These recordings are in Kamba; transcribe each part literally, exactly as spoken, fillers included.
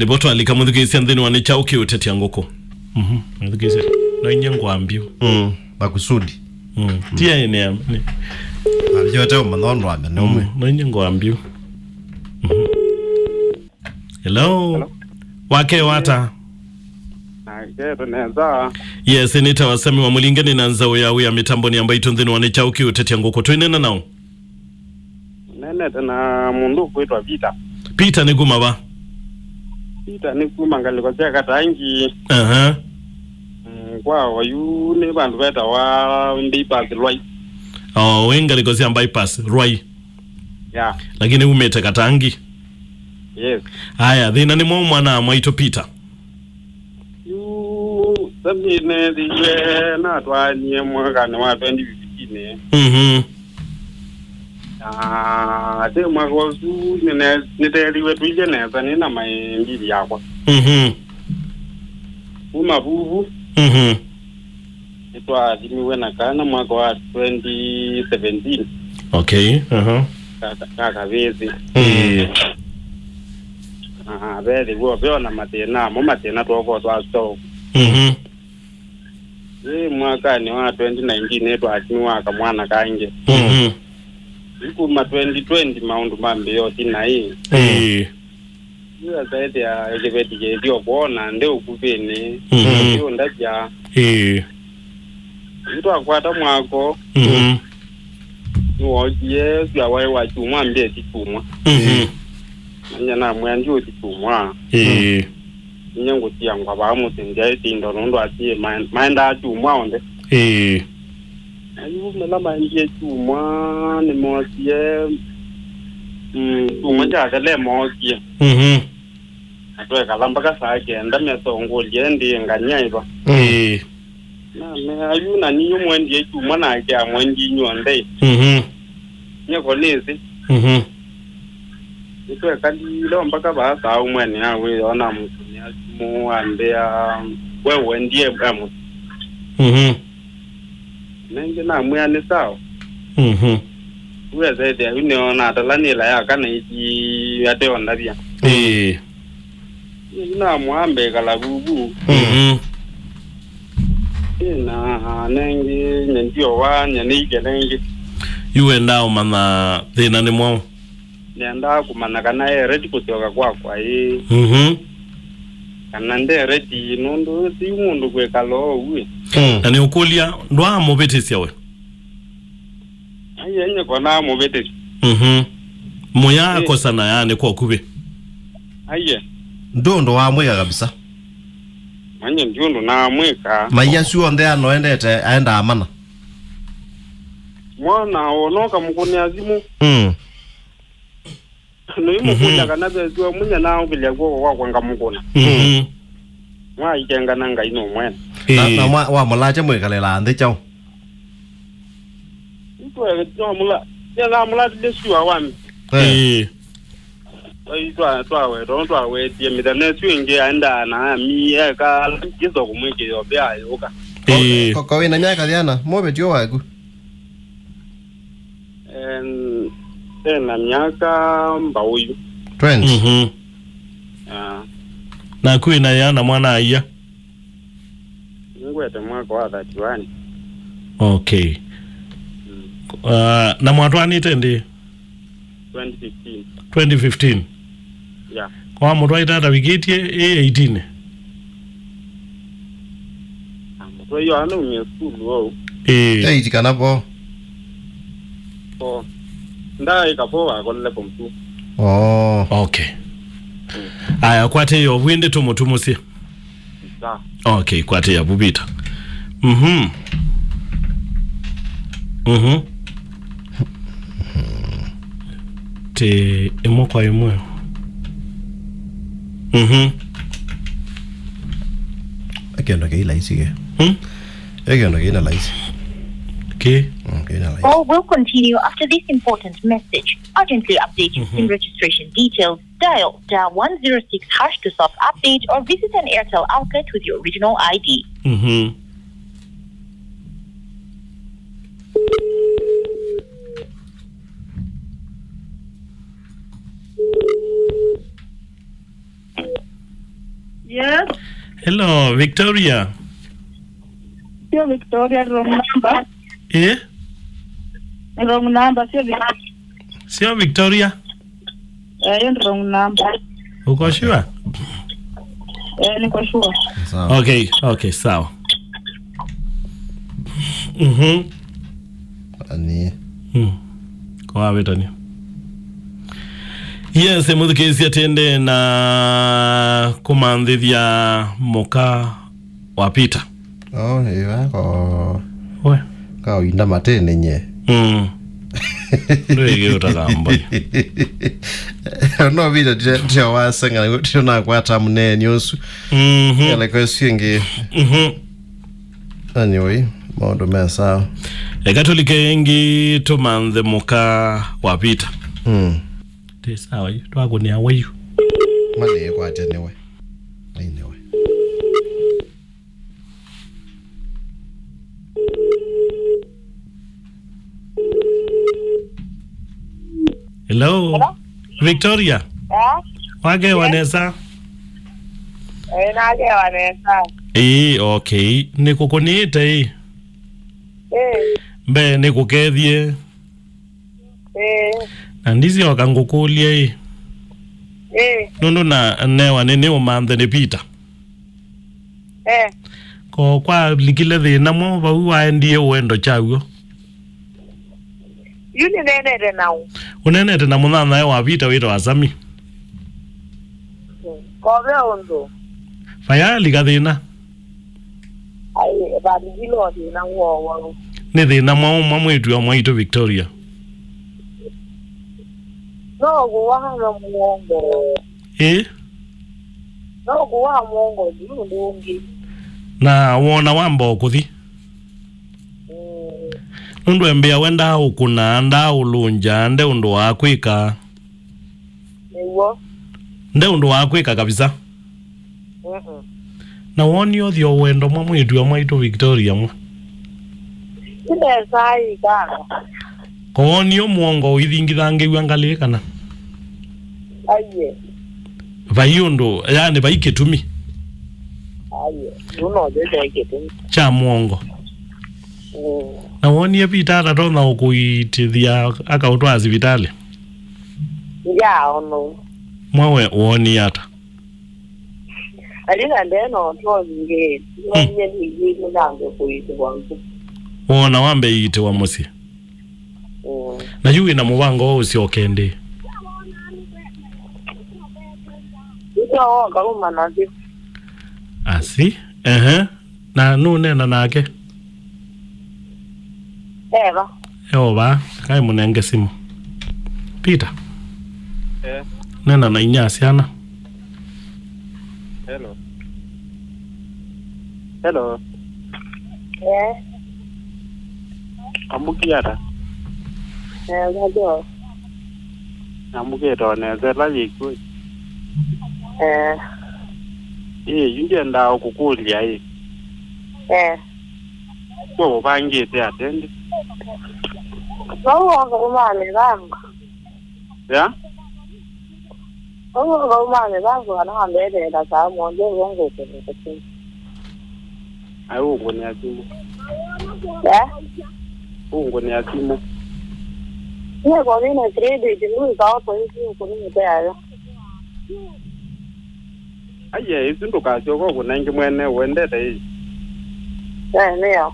Nĩvo twalika, mũthukĩĩsya, nthĩnĩ wa Nĩ Kyaũ Kĩũtetya Ngũkũ. Mhm. Mũthukĩĩsya, no inyie ngwambyu. Mm, makusudi. Mm. Ti aĩ nĩ am-, nĩ- Ambyote ũmanya ũndũ amene ũmwe. Mm, no inyie ngwambyu. Mhm. Hello. Hello. Wake wata? Naketwe nesa. Yes, nĩ ta wasemi wa mũlinge, nĩ na nzaũ ya wĩa mĩtamboni ya mbaitũ nthĩnĩ wa Nĩ Kyaũ Kĩũtetya Ngũkũ. Twĩnena nao? Nenete na mũndũ ũkwĩtwa Peter. Peter nĩ kuma va? Peter nĩ kuma ngalĩko sya Katangi. Aha. Mm, kwa oyu nĩ vandũ vetawa bypass Rwai. Oh, wĩ ngalĩko sya bypass Rwai. Yeah. Lakini umĩte Katangi? Yes. Aya, thĩna nĩ mwaũ mwana wa mwaitũ Peter? Yu, Sami neethĩiwe natwaanie mwakanĩ wa twenty fifteen. Mhm. Na ate mwaka ũsu nĩne-, nĩteethiwe tũilye nesa nĩ na maĩ mbili yakwa. Mhm. Kuma vuvu. Mhm. Nĩtwathimiwe na kana mwaka wa twenty seventeen. Okay, aha. Ka, ka, ka kavĩsĩ. Mm. Na vethĩw'o veo na mathĩna, mo mathĩna twoko twa stroke. Mhm. Ĩ mwakanĩ wa twenty nineteen nĩtwathimiwe kamwana kangĩ. Mhm. Ĩ kuma twenty twenty maũndũ mambĩĩa ũthi naĩ. Ĩĩ. Yu asaĩthĩa kĩveti kĩthi o kwona nde ũkuvĩnĩ. Mhm. Yu ndasya. Ĩĩ. Yu twakwata mwako. Mhm. Nĩwookie sya waĩ wa kyumwa mbĩe ti kyumwa. Mhm. Nanye namwĩa ndiũthi kyumwa. Ĩĩ. Inye ngũtia ngwa vaa mũsĩ ndyaĩ tindo nũndũ asie maen-, maendaa kyumwa onthe. Ĩĩ. Na yu mela maendie kyumwa, nĩmoosie, mm, kyumwa kyathele moosie. Mhm. Na twekala mpaka saa kenda mesongũlye ndĩ ngania ĩva. Ĩĩ. Na me ayu na ninyu mwendie kyumwa nake amwendie inyw'onthe. Mhm. Nyeko nĩsĩ. Mhm. Nĩtwekalile o mpaka vaa saa ũmwe nĩ awĩoo na mũtumĩa simũ ambĩa, "We wendie emũ." Mhm. Nengĩ namwĩa nĩ sawa. Mhm. Uesethĩa yu nĩo natala nĩla ya kana iti ateondavya. Ĩĩ. Yu namwambe kala vuvu. Mhm. Ĩ na nengĩ nye ndiowa nye nĩike nengĩ. Yu wendaa ũmanya thĩna nĩ mwaũ? Nendaa kũmanya kana e ready kũsyoka kwakwa ĩĩ. Mhm. Kana nde ready, nũndũ si mũndũ kwĩkala ũu ĩ. Mm. Na nĩũkũlya, ndwaamũvĩtĩsya we? Aiye, nye kona mũvĩtĩsya. Mhm. Mũya akosana yani kwa ũkuvĩ. Aiye. Ndũndũ wamwĩka kabisa. Manye ndiũndũ namwĩka. Maia asu onthe anoendete aendaa mana. Mwana onoka mũkũnĩa simũ. Mm. Nĩimũkũlya kana vesiwa mũnya naũkĩlya kw'oko kwakwa ngamũkũna. Mhm. Mwaikengana Ngai nũmwene. Na, na mwa-, wamũlatya mwĩkalĩlaa nthĩ kyaũ? Twamũla-, nĩnamũlatile siwa wami. Eh. Ĩĩ. Ai, twa-, twaweta, twawetie mĩthenya ĩsu ĩngĩ aendaa na ami eka kĩso kũmwĩkĩĩa ũvea ayũka. Ĩĩ. Ko, ko wĩna myaka yĩana? Mũvetio waku? Em, ena myaka mbaũyu. Twenty? Mhm. Ah. Naku wĩna yĩana mwana aia? Nĩngwete mwaka wa thirty-one. Okay. Mm. Ah, na mwatwaanĩte ndĩ? Twenty fifteen. Twenty fifteen? Yeah. Kwa mũtwaĩte ata wĩkĩtie ĩ eighteen? Mũtwaĩo anaumie sukulu ou. Ĩĩ. Eight kana four? Four. Ndaĩ ka four akolile form two. Oh. Okay. Aya, kwatĩĩa ũvu ĩndĩ tũmũtumũsye. Sawa. Okay, kwatĩĩa vu Peter. Mhm. Mhm. Ti ĩmwe kwa ĩmwe. Mhm. Kĩndũ kĩ laisi ke. Hmm? Kĩndũ kĩ na laisi. Kĩ? Mm, kĩ na laisi. Call will continue after this important message. Urgently update your SIM registration details. Dial star one zero six hash to self-update or visit an Airtel outlet with your original I D. Mhm. Yes. Hello, Victoria. Sio Victoria, wrong number. Eh? Wrong number, sio Victoria. Sio Victoria? Eh, hiyo ni wrong number. Uko sure? Eh, niko sure. Sawa. Okay, okay, sawa. Mhm. Ani. Hmm. Kwa wetani. Yes, mũthikĩĩsya tende na kũmanthĩthya mũka wa Peter. Oh, ĩyo ko. We. Ka ũinda matene nye. Mm. Ndwĩgĩ ũtakamboni. No Peter tio waseng'a tio nakwata mũnene ũsu. Mhm. Ele kwa ĩsu ĩngĩ. Mhm. Anyway, maũndũ me sawa. Eka tũlike ĩngĩ tũmanthe mũka wa Peter. Mm. Ti sawa yu, twakũnĩa wayu. Mane kwate nĩwe. Ai nĩwe. Hello? Hello? Victoria? Yeah? Wakewa nesa? Eh, nakewa nesa. Ĩĩ, okay. Nĩkũkũnĩĩte ĩ? Eh. Mbee nĩkũkethie. Eh. Na ndisyoka ngũkũlye ĩ. Eh. Nũndũ na newa nĩ nĩ ũmanthe nĩ Peter. Eh. Ko kwalikile thĩna mwaũ vau waendie ũendo kyaw'o? Yu nĩneenete naũ? Ũneenete na mũnyanyae wa Peter wĩtawa Sami. Kove ũndũ. Vayalika thĩna. Ai, vandũ vila o thĩna woo waũ? Nĩ thĩna mwaũ mwa mwĩĩtu wa mwaitũ Victoria? No kũwaa na mũongo. Ĩ? No kũwaa mũongo, ndiũĩ ũndũ ũngĩ. Na wona wamba o kũthi? Mm. Nũndũ embĩa we ndaaũkũna, ndaaũlũngya, nde ũndũ wa kwĩka. Nĩw'o. Nde ũndũ wa kwĩka kabisa. Mm-mm. Na wonie ũthi o wendo mwa mwĩĩtu wa mwaitũ Victoria mwa? Ti nesa ĩ kaka. Ko wonie mũongo ũithingithangĩw'a ngalĩ kana? Aiye. Vai ũndũ, yani vai kĩtumi. Aiye. Nũno kyo kyaĩ kĩtumi. Kya mũongo. Mm. Na wonie Peter atatonya ũkũitĩthya akaũtwaa sivitalĩ? Ndyaaona. Mwa we wonie ata? Alina ndeno tonge. Wanye nĩngĩ nĩnambe kũitĩwa ngũ. Wona wambe iitĩwa mũsyĩ? Mm. Na yu wĩna mũvango wa ũsyoke ndĩ? Nĩtwaoka uma nathi. Asi, ehe. Na nũneena nake? Eva. Eova, kaĩ mũnenge simũ. Peter. Eh. Nena na inya syana. Hello. Hello. Eh. Amũkie ata? Eh, ndio. Namũkĩte o nesa ĩla yĩkw'o. Eh. Ĩĩ, yu ndyendaa kũkũlya ĩ. Eh. Kwa ũvangĩte ata ĩndĩ? Vau wongo kuma mĩvango. Ya? Vau wongo kuma mĩvango kana wambeteela saa mũonza ũvongo ũkũnĩte simũ. Ai, ũngũnĩa simũ. Eh? Ũngũnĩa simũ. Niĩ ko nĩ na credit, nĩ wĩka opo ĩsu ũkũnĩte ayo. Aiye, ĩsu ndũkasyoka ũkũnenge mwene ũendete ĩ. Eh, nĩyo.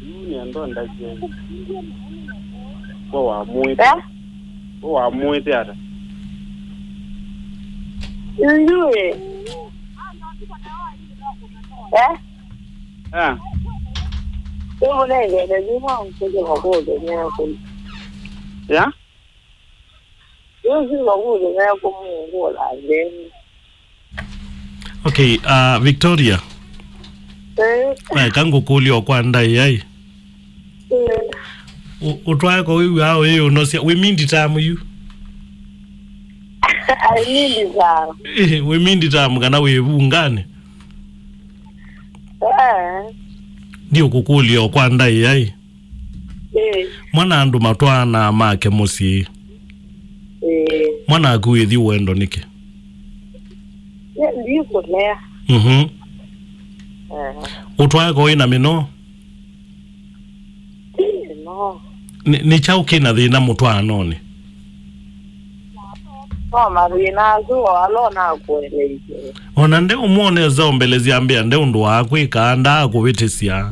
Yu nĩenda ndakye. Kwa wamwĩte. Eh? Kwa wamwĩte ata? Njui. Eh? Ah. Ũmũnengete thimũ, ũkũje makũlyo meku. Ya? Ũkũje makũlyo meku mũngũla nthĩnĩ. Okay, uh, Victoria. Eh. Eka ngũkũlye o kwa ndaĩa ĩ. Eh. Ũ-, ũtwae ko wĩw'aa ũyĩũnosya, wĩ mindi tamu yu? Ai, mindi tamu. Eh, wĩ mindi tamu kana wĩ vunganĩ? Eh. Ndiũkũkũlya o kwa ndaĩa ĩ. Eh. Mwana andũ matwaanaa make mũsyĩ. Eh. Mwana aku wĩthi ũendo nĩkĩ? Ndikũnea. Mhm. Eh. Ũtwae ko wĩ na mĩnoo? Ti mĩnoo. Nĩ, nĩ kyaũ kĩ na thĩna mũtwaanonĩ? No mathĩna asu o ala onakũeleisye. Ona nde ũmwoneza ũmbelesya mbĩa nde ũndũ wa kwĩka, ndaakũvĩtĩsya.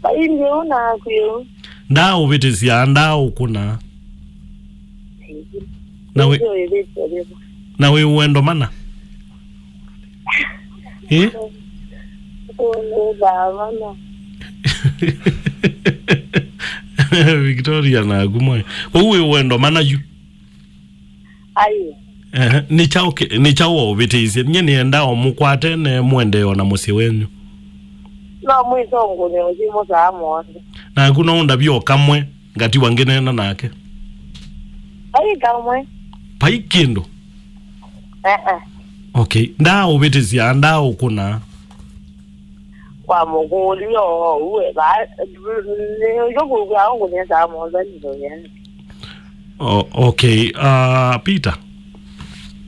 Vai ndyũ naku yu. Ndaaũvĩtĩsya, ndaaũkũna. Na wĩ, na wĩ wendo mana? Ĩ? Ũnũthaa mana. Victoria naku mwe. Ũu wĩ wendo mana yu. Ai. Ehe, nĩ kyaũ kĩ-, nĩ kyaũ waũvĩtĩisye? Nyie nĩenda o mũkwate ne mũendee o na mũsyĩ wenyu. No mwĩsongũnye ũthi mũsaa mwonthe. Naku no ũndavye o kamwe, ngatiwa ngĩneena nake. Ai kamwe. Vai kĩndũ? Eh, eh. Okay, ndaaũvĩtĩsya, ndaaũkũna. Kwa mũkũlyo, uwe, ba, nĩ ũyo kũkw'a ũkũnesa mwoza nĩ thonyani. O-, okay. Uh, Peter.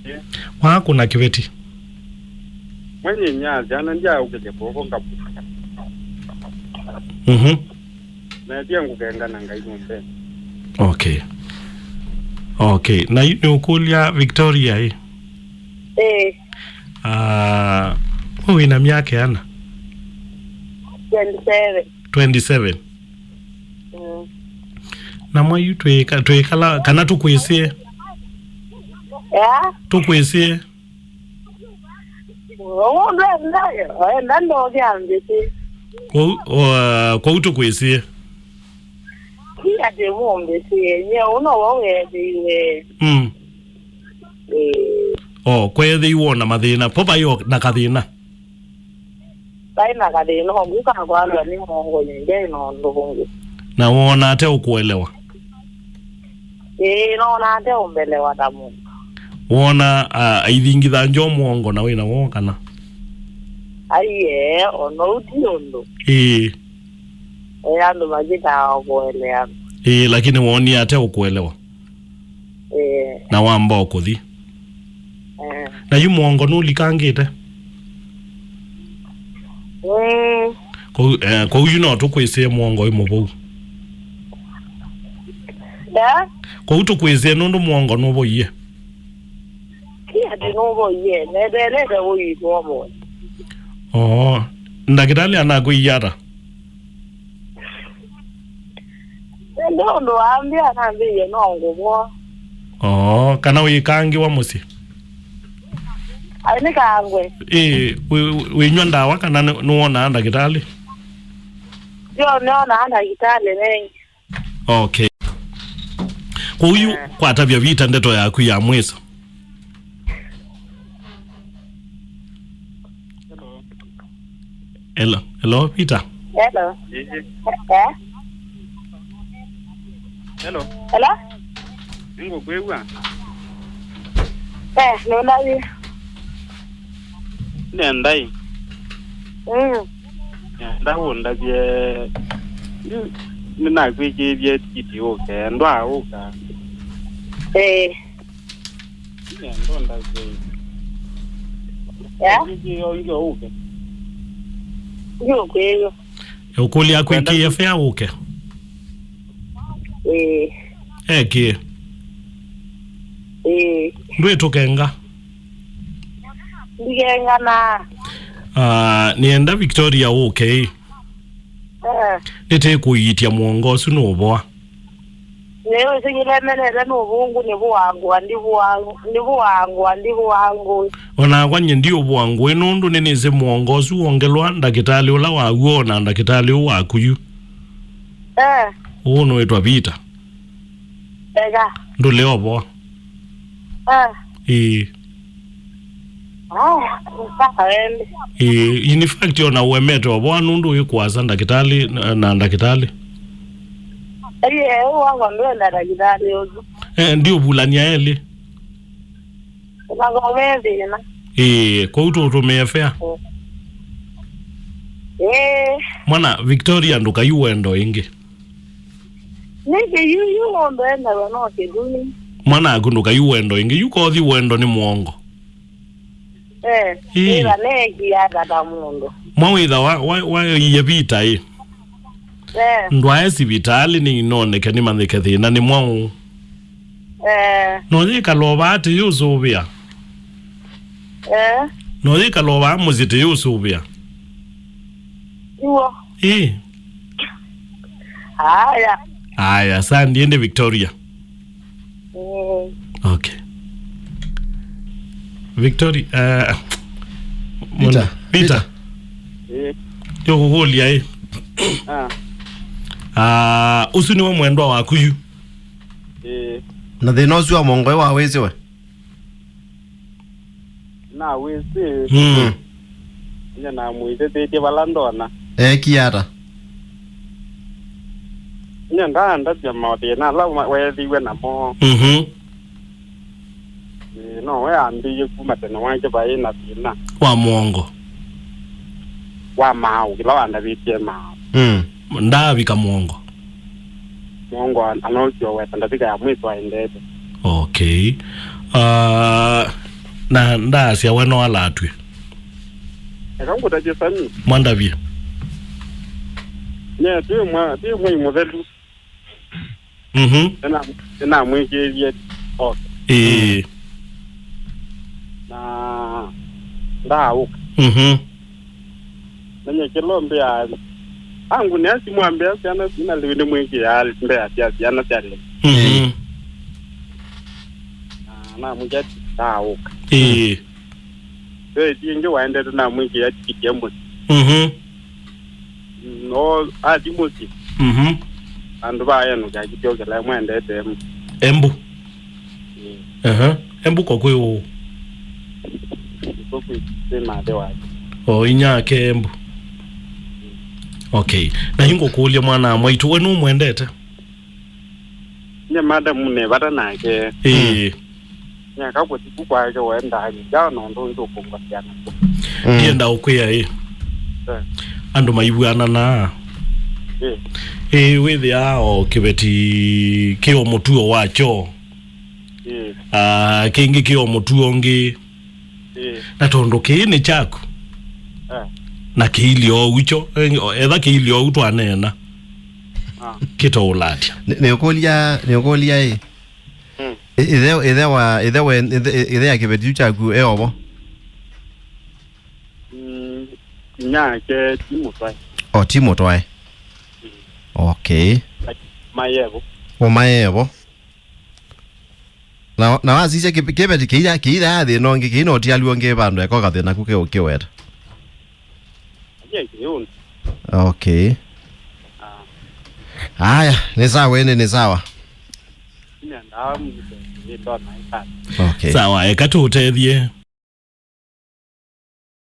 Yeah. Wakũna kĩveti? Mwenye nyasya, na ndyaũkĩlya kw'oko ngavuka. Mhm. Na tia ngũkenga na Ngai nyũmbeni. Okay. Okay. Na yu nĩ ũkũlya Victoria ĩ? Ĩĩ. Ah, we wĩ na myaka ĩana? Twenty-seven. Twenty-seven. Mm. Na mwa yu twĩka-, twĩkala, kana tũkwĩsĩe? Yeah. Tũkwĩsĩe? Ũũ ndwendayo, enda ndothya mbĩsĩ. Kwoou, o, kwoou tũkwĩsĩe? Ti atĩ mũmbĩsĩe, nye ũno wo weethĩiwe. Mm. Ĩĩ. O, kweethĩiwe o na mathĩna. Po vai o na kathĩna? Vai na kathĩna ũngĩ kakwalwa nĩ mũongo nyingĩ na ũndũ ũngĩ. Na woona ate ũkũelewa? Ĩĩ, noona ate ũmbelewa ta mũndũ. Woona, a, aithingitha njo mũongo na wĩ na woo kana? Aiee, ona ũu ti ũndũ. Ĩĩ. Ĩĩ, andũ makitaa kũeleana. Ĩĩ, lakini woonie ate ũkũelewa? Ĩĩ. Na wamba o kũthi. Eh. Na yu mũongo nũlikangĩte? Mm. Kũu, eh, kũu yu no tũkwĩsĩe mũongo wĩ mũvou. Ya? Kũu tũkwĩsĩe nũndũ mũongo nũvoie. Ti atĩ nũvoie, nendelete ũitwa mũongo. Oo, ndakĩtalĩ anakwĩie ata? Ĩndĩ ũndũ wambĩa nambĩie no ngũvoa. Oo, kana wĩkangĩwa mũsyĩ? Ai, nĩkangwe. Ĩĩ, wĩ-, wĩ-, wĩnyw'a ndawa kana nĩ-, nĩwonaa ndakĩtalĩ? Yo, nĩonaa ndakĩtalĩ nengĩ. Okay. Kwoou yu, eh, kwatavya Vita ndeto yaku ya mwĩso. Hello. Hello, hello, Peter. Hello. Ĩĩ. Eh? Hello. Hello. Nĩngũkwĩw'a. Eh, nũndavye. Nendai. Mm. Nenda ũndavye. Nĩ-, nĩnakwĩkĩĩthye tikiti ũke. Ndwaũka. Eh. Ĩĩ, ndonda kwĩw'a. Ya? Ĩĩ, ĩĩ, ĩĩ, ũke. Ndiũkwĩw'a. Ũkũlya kwĩkĩĩa fea ũke? Ĩĩ. Ekĩe. Ĩĩ. Ndwĩtũkenga? Ndikenganaa. Ah, nĩenda Victoria ũke ĩ. Eh. Nĩtĩkũiitya mũongo ũsu nũũvoa. Nĩwĩsĩ kĩlemelete nĩ ũvũngũ, nĩvũangũa, ndivũangũ-, nĩvũangũa, ndivũangũĩ. O nakwa nyie ndiũvũa ngũĩ, nũndũ nĩnĩsĩ mũongo ũsu wongelwa ndakĩtalĩ ũla waw'o na ndakĩtalĩ ũũ waku yu. Eh. Ũũ nũĩtwa Vita. Ega. Ndũlĩ o voa. Ah. Ĩĩ. Ah, sasa wende. Ĩĩ, in fact, ona ũemete o voa nũndũ wĩ kũasa ndakĩtalĩ na, na ndakĩtalĩ. Ĩĩ, ũũ wakwa ndwenda ndakĩtalĩ ũsu. Eh, ndiũvulany'a elĩ. Ũnathomee thĩna. Ĩĩ, kwoou tũtũmĩe fea. Ĩĩ. Mwana Victoria ndũkai wendo ĩngĩ. Nĩkĩ yu, yu mũndũ endawa no kĩthumi. Mwana aku ndũkai wendo ĩngĩ. Yu kothi wendo nĩ mũongo. Eh, ĩĩ. Ĩtha neekie ata ta mũndũ. Mwaũ ĩtha wa, wa, wa iye vita ĩ? Eh. Ndwae sivitalĩ nĩ inoneke nĩmanyĩke thĩna nĩ mwaũ? Eh. No yĩkala o vaa tĩ yũsũvĩa? Eh. No yĩkala o vaa mũsyĩ tĩ yũsũvĩa? Iwo. Ĩĩ. Aya. Aya, sandi ĩndĩ Victoria. Mm. Okay. Victoria, uh, Peter. Peter. Peter. Eh. Yo kũkũlya ĩ. Ah. Ah, ũsu nĩwe mwendwa waku yu. Eh. Na thĩna ũsu wa mongo ĩ wa wĩsĩ we? Na wĩsĩ. Mm. Nye namwĩtĩtĩtye vala ndona. Eekie ata? Nye ndaandasya mathĩna ala ma-, weethĩiwe namo. Mhm. Ĩĩ, no we ambĩie kuma tene wake vaĩ na thĩna. Wa mwongo. Wa maaũ, kĩla wandavĩtye maaũ. Mm. Ndaavika mwongo. Mwongo an-, anokyo weta ndavika ya mwĩso aendete. Okay. Uh, na ndaasya we no alatw'e. Eka ngũtavye Sami. Mwandavye. Nye, twĩ mwa-, twĩ mwei mũthelu. Mhm. Nĩna-, nĩnamwĩkĩĩthye oke. Ĩĩ. Na ndaaũka. Mhm. Nanye kĩlo mbĩa, angu nĩ asimũ ambĩa syana sina lĩu nĩmwĩkĩaa mbĩa sya syana sya lĩu. Mhm. Na namwĩkĩa ndaaũka. Ĩĩ. Yo ĩti ĩngĩ waendete namwĩkĩa tikiti ya mũsyĩ. Mhm. No athi mũsyĩ. Mhm. Andũ vaenũkya kĩtyo kĩla mwendete Embu. Embu. Mm. Aha. Embu ko kwĩ ũũ? Ko kwĩ, kwĩ mathe wake. O inyake Embu. Okay. Na ingũkũlya mwana mwaitũ, we nũmwendete? Nye madam nĩ vata nake. Ĩĩ. Nyaka kũthi ku kwake wendaa nja na ũndũ ũngĩ ũkũngosya naku. Mm. Ndienda ũkwĩa ĩ. Eh. Andũ maivuananaa. Eh. Ĩĩ, wĩthĩaa o kĩveti kĩ o mũtuo wakyo. Eh. Ah, kĩngĩ kĩ o mũtuo ũngĩ. Eh. Na tondũ kĩĩ nĩ kyaku. Eh. Na kĩilye oou kyo, eh, etha kĩilye oou twaneena. Ah. Kĩtoũlatya. Nĩ, nĩũkũlya, nĩũkũlya ĩ. Mm. Ĩ-, ĩthe, ĩthe wa, ĩthe we, ĩthe, ĩthe ya kĩveti kyu kyaku e ovo? Mm, inyake ti mũtwae. O, ti mũtwae. Mm. Okay. Like, mayevo. Ũmaevo. Na, na wasisya kĩ-, kĩveti kĩia, kĩia ya thĩna ũngĩ, kĩina ũtialu ũngĩ vandũ eko kathĩna ku kĩweta. Aje kĩũndũ. Okay. Ah. Aya, nĩ sawa, ĩndĩ nĩ sawa. Nĩendaa mzito, nĩndona ĩkala. Okay. Sawa, eka tũũtethye.